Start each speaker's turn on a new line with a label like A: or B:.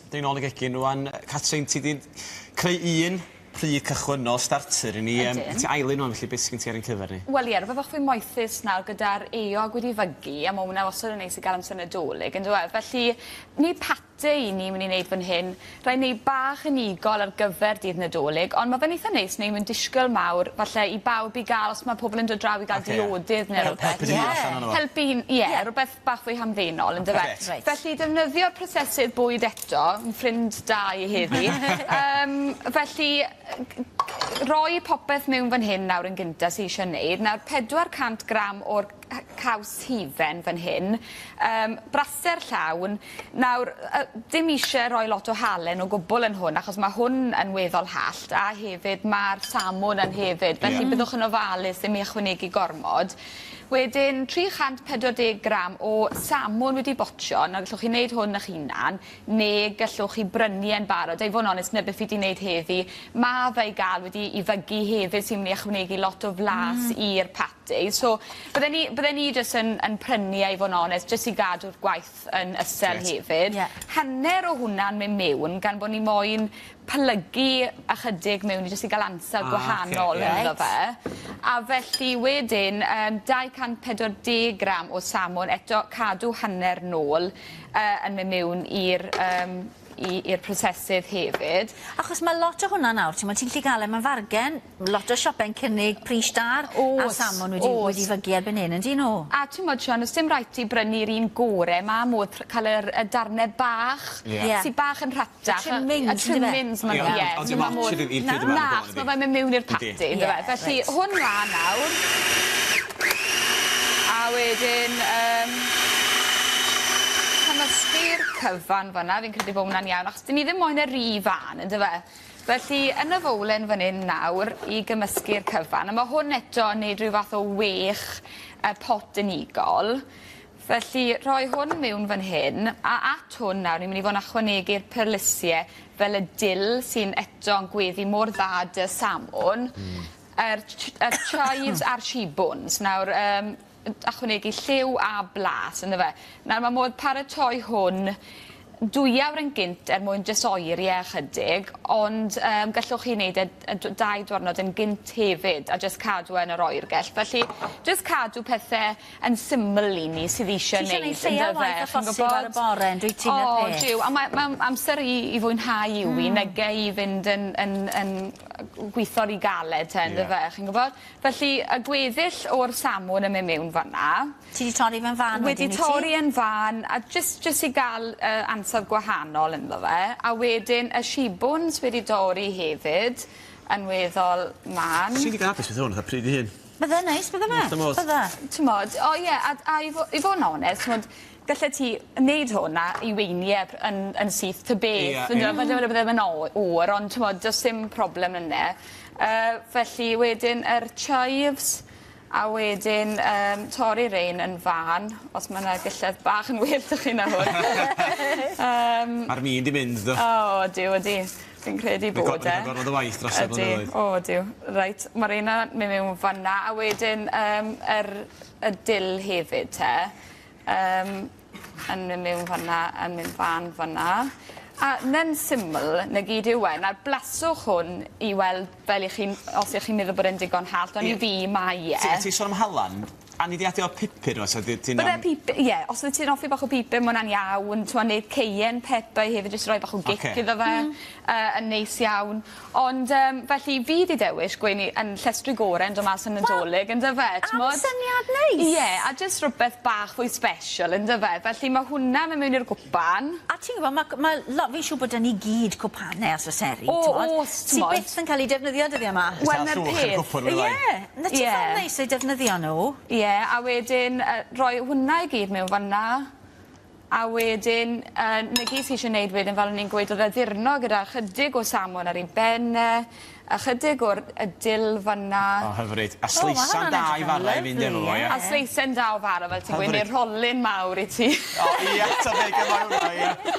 A: Dyn ni nôl yn y gegin rŵan. Catrin ti 'di creu un pryd cychwynnol starter i ni yym
B: Ydyn.
A: ti ail un ŵan felly beth sgin ti ar ein cyfer ni?
B: Wel ie rwbeth bach fwy moethus nawr gyda'r eog wedi fygu a ma' wnna wastad yn neis i ga'l amser Nadolig on'd yw e? Felly ni pate 'yn ni myn' i neud fan hyn. Rhai' neud bach unigol ar gyfer dydd Nadolig ond ma' fe'n itha neis neu' mewn disgyl mawr falle i bawb i ga'l os ma' pobol yn dod draw i ga'l
A: Ocê.
B: diodydd ne' rwbeth.
A: Helpu dy hun allan ono fo.
B: Helpu hun ie rwbeth bach fwy hamddenol on'd yfe?
A: Grêt.
C: Reit.
B: Felly defnyddio'r prosesydd bwyd eto, 'yn ffrind da i heddi. Yym felly yy g- g- roi popeth mewn fan hyn nawr yn gynta sy isie neud. Nawr 400 gram o'r caws hufen fan hyn yym braster llawn. Nawr yy dim isie roi lot o halen o gwbwl yn hwn achos ma' hwn yn weddol hallt a hefyd ma'r samwn yn hefyd felly byddwch yn ofalus ddim i ychwanegu gormod. Wedyn 340 gram o samwn wedi botsio nawr gallwch chi neud hwn 'ych hunan ne' gallwch chi brynu e'n barod a i fo' yn onest 'na beth fi 'di neud heddi. Ma' fe i ga'l wedi 'i fygu hefyd sy'n myn' i ychwanegu lot o flas i'r pate so bydden i bydden i jyst yn yn prynu e i fo' yn onest jyst i gadw'r gwaith yn ysel hefyd.
C: Ie.
B: Hanner o hwnna'n myn' miwn gan bo' ni moyn plygu ychydig mewn i jyst i ga'l ansawdd gwahanol ynddo fe. A felly wedyn yym 240 gram o samwn eto cadw hanner nôl yy yn myn' miwn i'r yym i i'r prosesydd hefyd.
C: Achos ma' lot o hwnna nawr t'mod ti'n gallu ga'l e mewn fargen lot o siope'n cynnig pris da ar ar samon wedi wedi fygu erbyn hyn yndyn nhw?
B: A t'mod Sian o's dim raid ti brynu'r un gore ma' modd ca'l yr y darne bach.
A: Ie.
C: Ie.
B: Sy bach yn rhatach.
C: Y trimmings
B: Y trimmings ma' nhw ie.
A: Ond dim ots i'r i'r pryd yma
B: Na achos ma' fe'n myn' miwn i'r pate on'd yfe? Felly hwn mlan nawr. A wedyn yym cymysgu'r cyfan fan 'na fi'n credu bo' wnna'n iawn achos 'dyn ni ddim moyn e ry fân on'd yfe? Felly yn y fowlen fan 'yn nawr i gymysgu'r cyfan a ma' hwn eto yn neud rhyw fath o wech yy pot unigol. Felly rhoi hwn miwn fan hyn a at hwn nawr ni myn' i fo' yn ychwanegu'r perlysie fel y dill sy'n eto yn gweddu mor dda 'dy samwn. Yr ch- y chives a'r shibwns nawr yym yn ychwanegu lliw a blas ynddo fe. Nawr ma' modd paratoi hwn dwyawr yn gynt er mwyn jys oeri e ychydig ond yym gallwch chi neud e d- yy dau dwrnod yn gynt hefyd a jyst cadw e yn yr oergell felly jyst cadw pethe yn syml i ni sydd isie
C: Ti isie
B: neud
C: neud lleia o waith â phosib ar y bore yndwyt ti 'na'r
B: O
C: peth.
B: jiw a mae ma'n amser i i fwynhau yw 'i nage i fynd yn yn yn yy gwitho ry galed te on'd yfe chi'n gwbod? Felly y gweddill o'r samwn yn myn' miwn fan 'na.
C: Ti 'di torri fe'n fân wedyn wyt ti?
B: Wedi torri yn fân a jyst jyst i ga'l yy ansawdd gwahanol ynddo fe a wedyn y shibwns wedi dorri hefyd yn weddol mân.
A: Swn i ddigon hapus beth hwn fatha pryd i hun.
C: Bydde neis bydde fe?
A: Wrth fy modd.
C: Bydde.
B: T'mod o ie a a i fo- i fo' yn onest t'mod gallet ti neud hwn a 'i weini e yn yn syth ta beth.
A: Ie ie.
B: On'd yw e? Falle bod e ddim yn o- o'r ond t'mod do's dim problem yne. Yy felly wedyn yr chives a wedyn yym torri rein yn fân os ma' 'na gillell bach yn well 'da chi na hwn. Yym.
A: Ma'r min 'di mynd do?
B: O Duw ydi. Fi'n credu bod e.
A: Mae'n gormod o waith dros y blynyddoedd.
B: Ydi. O Duw. Reit ma' reina myn' miwn fan 'na a wedyn yym yr y dill hefyd 'te. Yym. Yn myn' miwn fan 'na yn mynd fan fan 'na. A 'na'n syml 'na gyd yw e. Nawr blaswch hwn i weld fel 'ych chi'n os 'ych chi'n meddwl bod e'n digon hallt on' i fi mae e.
A: Ti ti'n sôn am halan, a ni 'di adio pupur yma so 'di ti'n
B: Bydde pup- ie os wyt ti'n offi bach o pupur ma' wnna'n iawn t'mo' ne' cayenne pepper hefyd jyst roi bach o gic iddo fe. Yy yn neis iawn. Ond yym felly fi 'di dewis gweini yn llestri gore yn do' mas yn Nadolig on'd yfe t'mod?
C: Am syniad neis.
B: Ie a jyst rwbeth bach fwy sbesial on'd yfe? Felly ma' hwnna myn' mewn i'r gwpan.
C: A ti'n gwbo ma' c- ma' lo- fi'n siŵr bod 'da ni gyd cwpane a soseri t'mod?
B: O o's t'mod.
C: Sy byth yn ca'l 'u defnyddio dyddie 'ma.
B: Wel 'na'r peth.
C: Ie 'na ti ffordd neis o'i defnyddio n'w.
B: Ie a wedyn yy roi hwnna i gyd mewn fan 'na. A wedyn yy 'na gyd ti isie neud wedyn fel o'n i'n gweud o'dd e addurno gyda chydig o samon ar 'i ben e ychydig o'r y dill fan 'na.
A: O hyfryd. A sleisan da i fara i fynd efo fo ie?
B: A sleisen da o fara fel ti'n gweud ne' rholyn mawr i ti.
A: O ia ta teg y mae wnna ia.